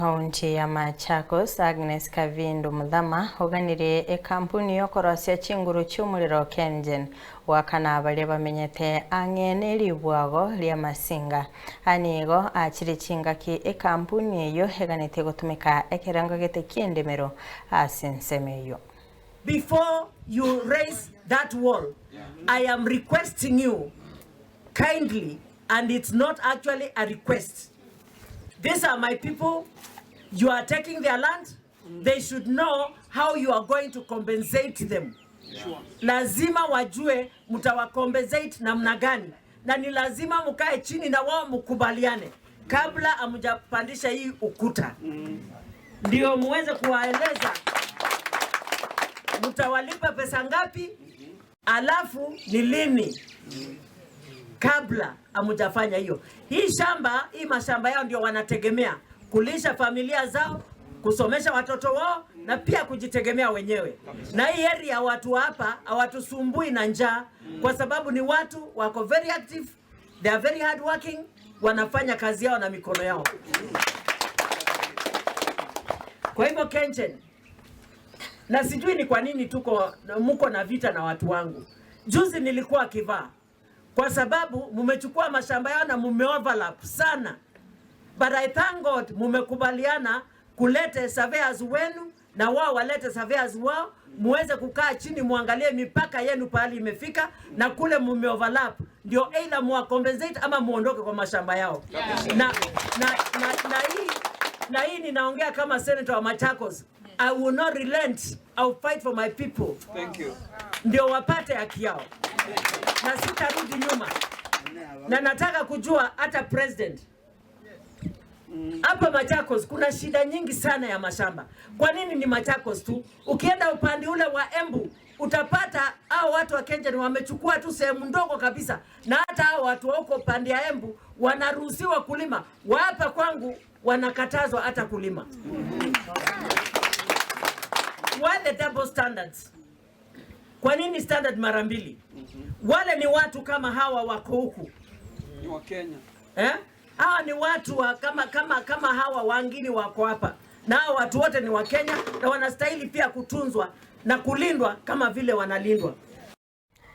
Kaunti ya Machakos Agnes Kavindu Muthama oganirie ekampuni yokorosia chinguru chiumuriro KenGen wakana baria bamenyete ang'e neribwago ria Masinga anigo achire chingaki ekampuni eyo eganete gotumika ekerengo gete kiendemero ase ensemo eyo. Before you raise that wall, I am requesting you kindly, and it's not actually a request. These are my people. You are taking their land. They should know how you are going to compensate them. Lazima wajue mtawacompensate namna gani, na ni lazima mkae chini na wao mkubaliane kabla hamjapandisha hii ukuta, ndio muweze kuwaeleza mtawalipa pesa ngapi, alafu ni lini, kabla hamjafanya hiyo. Hii shamba, hii mashamba yao ndio wanategemea kulisha familia zao, kusomesha watoto wao na pia kujitegemea wenyewe. Na hii area watu hapa hawatusumbui na njaa, kwa sababu ni watu wako very active, they are very hard working, wanafanya kazi yao na mikono yao. Kwa hivyo KenGen, na sijui ni kwa nini tuko muko na vita na watu wangu. Juzi nilikuwa Kivaa kwa sababu mumechukua mashamba yao na mume overlap sana, but I thank God mumekubaliana kulete surveyors wenu na wao walete surveyors wao, muweze kukaa chini muangalie mipaka yenu pahali imefika, na kule mume overlap ndio either muwa compensate ama muondoke kwa mashamba yao. Na hii ninaongea kama senator wa Machakos. I will not relent. I will fight for my people. Thank you. Ndio wapate haki yao na sitarudi nyuma, na nataka kujua hata president hapa Machakos kuna shida nyingi sana ya mashamba. Kwa nini ni Machakos tu? Ukienda upande ule wa Embu utapata hao watu wa KenGen wamechukua tu sehemu ndogo kabisa, na hata hao watu wa huko upande ya Embu wanaruhusiwa kulima, wa hapa kwangu wanakatazwa hata kulima. Why the double standards? Kwa nini standard mara mbili? Wale ni watu kama hawa wako huku Ni wa Kenya. eh? Hawa ni watu wa kama hawa wangine wako hapa, na hawa watu wote ni wa Kenya na wanastahili pia kutunzwa na kulindwa kama vile wanalindwa.